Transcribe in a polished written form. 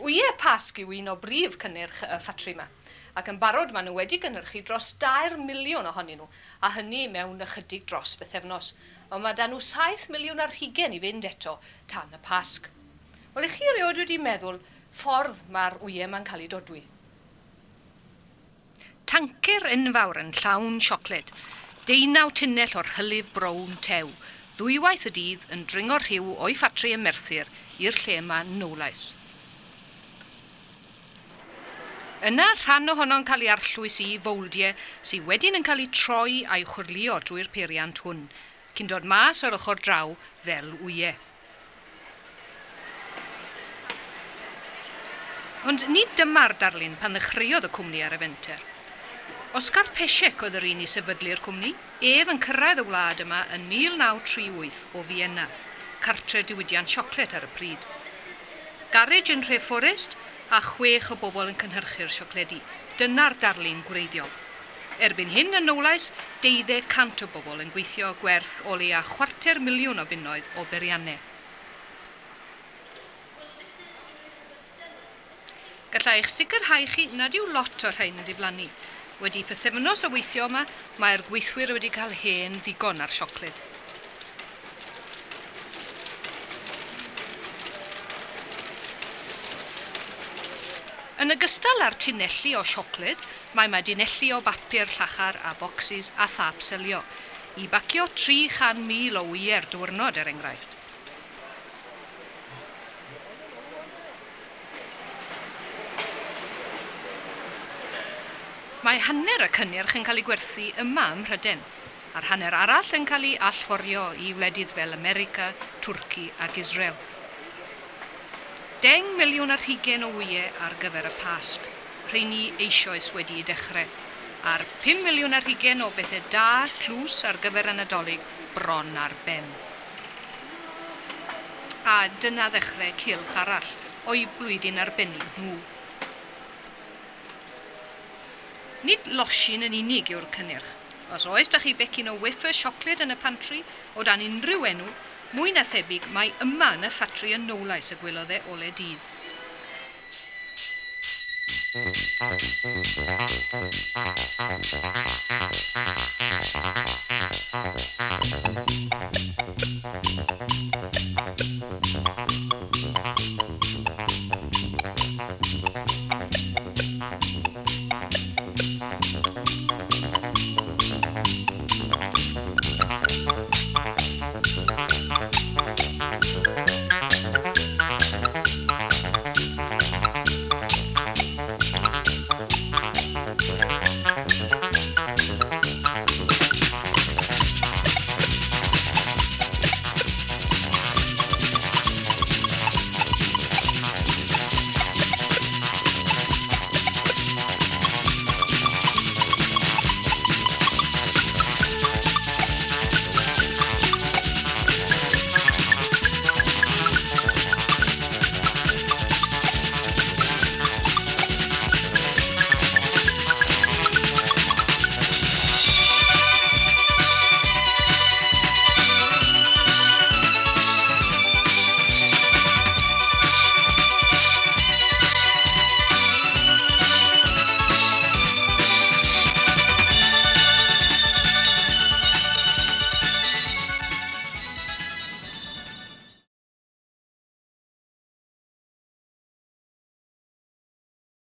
Wyau Pasg yw un o brif cynnyrch y ffatri 'ma, ac yn barod maen nhw wedi gynhyrchu dros dair miliwn ohonyn nhw, a hynny mewn ychydig dros bythefnos. Ond mae 'da nhw 7 miliwn i fynd eto tan y Pasg. Wel, 'ych chi erioed wedi meddwl ffordd mae'r wyau 'ma'n cael eu dodwy? Tancer enfawr yn llawn siocled, 19 tunnell o'r hylif brown tew, ddwywaith y dydd yn dringo'r rhiw o'i ffatri ym Merthyr i'r lle yma yn Nowlais. Yna, rhan ohono'n cael ei arllwys i fowldiau sydd wedyn yn cael eu troi a'i chwyrlïo drwy'r peiriant hwn, cyn dod mas o'r ochr draw fel wyau. Ond nid dyma'r darlun pan ddechreuodd y cwmni ar y fenter. Oscar Peschek oedd yr un i sefydlu'r cwmni, ef yn cyrraedd y wlad yma yn 1938 o Fienna, cartre diwydiant siocled ar y pryd. Garej yn Nhrefforest a chwech o bobl yn cynhyrchu'r siocledi. Dyna'r darlun gwreiddiol. Erbyn hyn yn Nowlais, 1,200 o bobl yn gweithio gwerth o leia 250,000 o bunnoedd o beiriannau. Galla i'ch sicrhau chi nad yw lot o'r rhain yn diflannu. Wedi pythefnos o weithio yma, mae'r gweithwyr wedi cael hen ddigon ar siocled. Yn ogystal â'r tunelli o siocled, mae 'ma dunelli o bapur llachar a bocsys a thâp selio, i bacio 300,000 o wyau'r diwrnod er enghraifft. Mae hanner y cynnyrch yn cael ei gwerthu yma ym Mhrydain, a'r hanner arall yn cael ei allforio i wledydd fel America, Twrci ac Israel. 20 miliwn o wyau ar gyfer y Pasg, rheini eisoes wedi'u dechrau, a'r 5 miliwn o bethau da tlws ar gyfer y Nadolig bron ar ben. A dyna ddechrau cylch arall o'i blwyddyn arbennig nhw. Nid losin yn unig yw'r cynnyrch. Os oes 'da chi becyn o wafer siocled yn y pantri, o dan unrhyw enw, mwy na thebyg mai yma yn y ffatri yn Nowlais y gwelodd e ole dydd.